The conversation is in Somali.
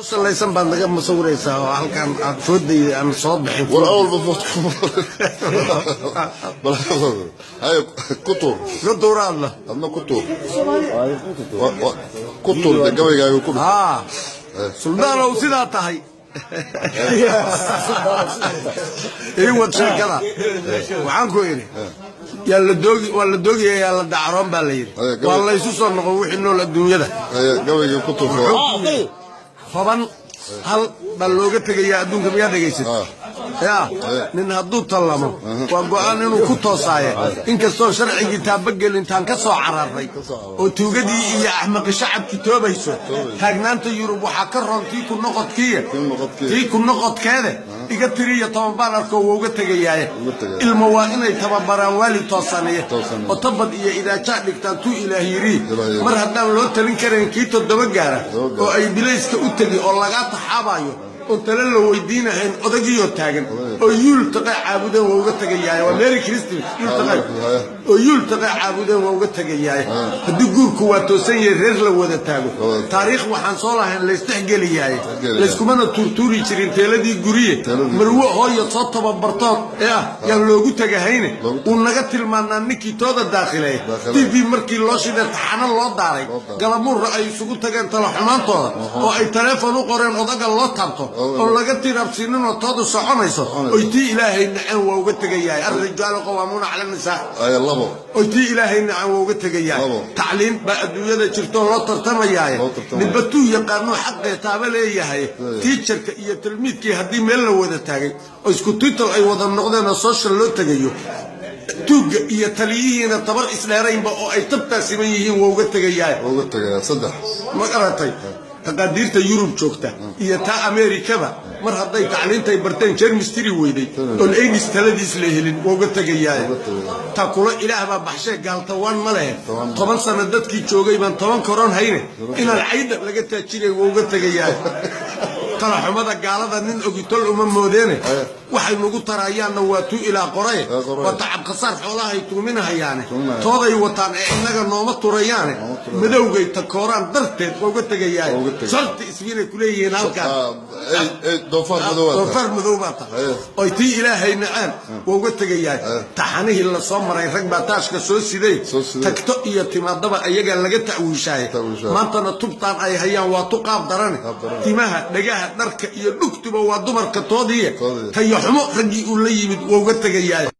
Salaysan baad naga masawiraysaa oo halkan aad foodayda aan soo bixin. War awalba food bal hay ku tuur. Ku tuuraadla. Adna ku tuur. Ku tuur de, gabaygaaga ku dhuf. Haa, suldaanow, sidaa tahay ii wad sheekada. Waxaan ku idhi yaa la doogi, waa la doogaya, yaa la dacaroon baa la yidhi. Waa laysu soo noqon wixii nool adduunyada. Haye, gabayga ku tuur. 10 hal baa looga tegayaa adduunka, miyaa dhegaysid? Yaa nin hadduu tallamo waa go'aan inuu ku toosaaye, inkastoo sharcigii taabagelintaan ka soo cararray oo tuugadii iyo axmaqi shacabkii toobayso. Taagnaanta Yurub waxaa ka roon tii ku noqodkiiya, tii ku noqodkeede iga tiriyo 10 baan arko waa uga tegayaaye. Ilmo waa inay tababaraan waali toosaniye oo tabad iyo idaajaa dhigtaan tuu Ilaah yidhi. Mar haddaan loo talin karayn kii 7 gaara oo ay bilayska u tegi oo lagaa taxaabayo oo tale la weydiinahayn, odagiyoo taagan oo yuul taqay caabudeen waa uga tegayaaye. Waa Merry Christmas. Yuul taqay oo yuul taqay caabudeen waa uga tegayaaye. Haddii guurku waa toosan yahay, reer la wada taago, taariikh waxaan soo lahayn laysdhexgeliyaaye, layskumana tuurtuuri jirin teeladii guriye. Marwo hooyo soo tababartood ee ah yaan loogu tegahayne, uu naga tilmaanaa ninkii tooda daakhileeya. TV markii loo shiday, taxano loo daaray, galamuurra ay isugu tageen tala xumaantooda oo ay taleefon u qoreen odaga loo taabto oo laga tirabsiininoo toodu soconayso, oy tii Ilaahay naceen, waa uga tegayahay. Alrijaalu qawaamuuna cala nisaa. Labo. Oy tii Ilaahay naceen, waa uga tegayahay. Tacliin baa adduunyada jirtoo loo tartamayaaye, midba tuu yaqaanuu xaqee taaba leeyahay. Teacherka iyo tilmiidkii haddii meel la wada taagay oo isku title ay wada noqdeen oo social loo tegayo, tuugga iyo taliyihiina tabar isdheeraynba oo ay tabtaa siman yihiin, waa uga tegayahay. Uga tegayaa. Saddex. Ma garatay? Taqaadiirta Yurub joogta iyo taa Ameerikaba mar hadday tacliintay barteen jermis tiri weyday oon AIDS taladiis la helin, waa uga tegayaay. Taa kula Ilaah baa baxshee, gaaltawaan ma lehe. 10 sano dadkii joogay baan 10 koron hayne, inaan caydha laga taajiray, waa uga tegayaay. Talaxumada gaalada nin ogitol uma moodeene, waxay nugu tarayaanna waa tuu ilaa qoraye. Waa tacab khasaar xoolahay tuuminahayaane, tooday wataan ee innaga nooma turayaane, madowgay takooraan darteed waa uga tegayaay. Sharti iswiinay kuleeyihiin halkaan. Doofaar madow. Doofaar madow baa tahay. Oy tii Ilaahay nacaan, waa uga tegayaay. Taxanihii la soo maray rag baa taashka soo siday, tagto iyo timaadaba ayagaa laga ta'wiishaaye. Maantana tubtaan ay hayaan waa tu qaab darane, timaha, dhagaha, dharka iyo dhugtuba waa dumarka toodiiye. Tayo xumo raggii uu la yimid waa uga tegayaay.